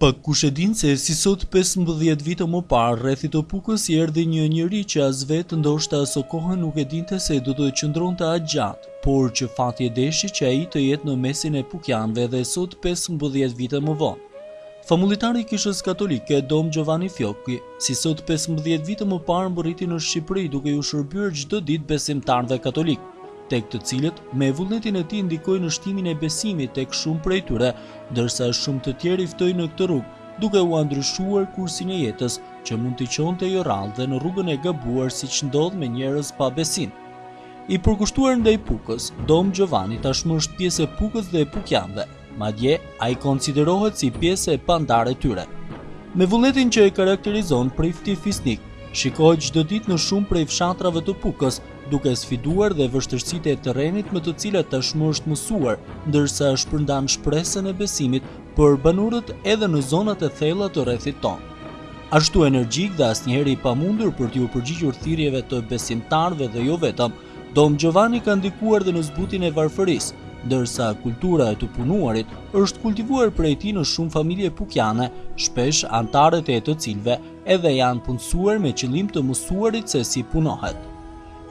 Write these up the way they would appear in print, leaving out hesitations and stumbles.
Pak kush e din se si sot 15 vite më parë rrethit të Pukës i erdhi një njeri që as vetë ndoshta asokohe nuk e dinte se do të qëndronte aq gjatë, por që fati e deshi që ai të jetë në mesin e pukjanëve edhe sot 15 vite më vonë. Famullitari i Kishës Katolike, Dom Giovanni Fiocchi, si sot 15 vite më parë mbërriti në Shqipëri duke iu shërbyer çdo ditë besimtarëve katolikë, tek të cilët me vullnetin e tij ndikoi në shtimin e besimit tek shumë prej tyre, ndërsa shumë të tjerë i ftoi në këtë rrugë, duke ua ndryshuar kursin e jetës, që mund t'i çonte jo rrallë dhe në rrugën e gabuar siç ndodh me njerëz pa besim. I përkushtuar ndaj Pukës, Dom Giovanni tashmë është pjesë e Pukës dhe e pukjanëve, madje ai konsiderohet si pjesë e pandarë e tyre. Me vullnetin që e karakterizon prifti fisnik, shikohet çdo ditë në shumë prej fshatrave të Pukës, duke sfiduar dhe vështirësitë e terrenit me të cilat tashmë është mësuar, ndërsa shpërndan shpresën e besimit për banorët edhe në zonat e thella të rrethit tonë. Ashtu energjik dhe asnjëherë i pamundur për t'iu përgjigjur thirrjeve të besimtarëve dhe jo vetëm, Dom Giovanni ka ndikuar dhe në zbutjen e varfërisë, ndërsa kultura e të punuarit është kultivuar prej tij në shumë familje pukjane, shpesh anëtarët e të cilëve edhe janë punësuar me qëllim të mësuarit se si punohet.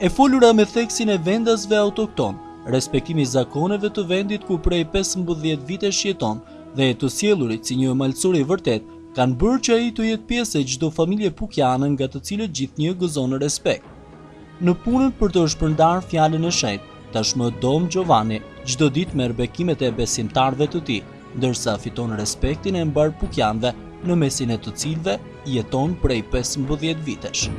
E folura me theksin e vendasve autoktonë, respektimi i zakoneve të vendit ku prej 15 vitesh jeton dhe të sjellurit si një malësor i vërtetë, kanë bërë që ai të jetë pjesë e çdo familje pukjane nga të cilët gjithnjë gëzon respekt. Në punën për të shpërndarë fjalën e shenjtë, tashmë Dom Giovanni çdo ditë merr bekimet e besimtarëve të tij, ndërsa fiton respektin e mbarë pukjanëve, në mesin e të cilëve jeton prej 15 vitesh.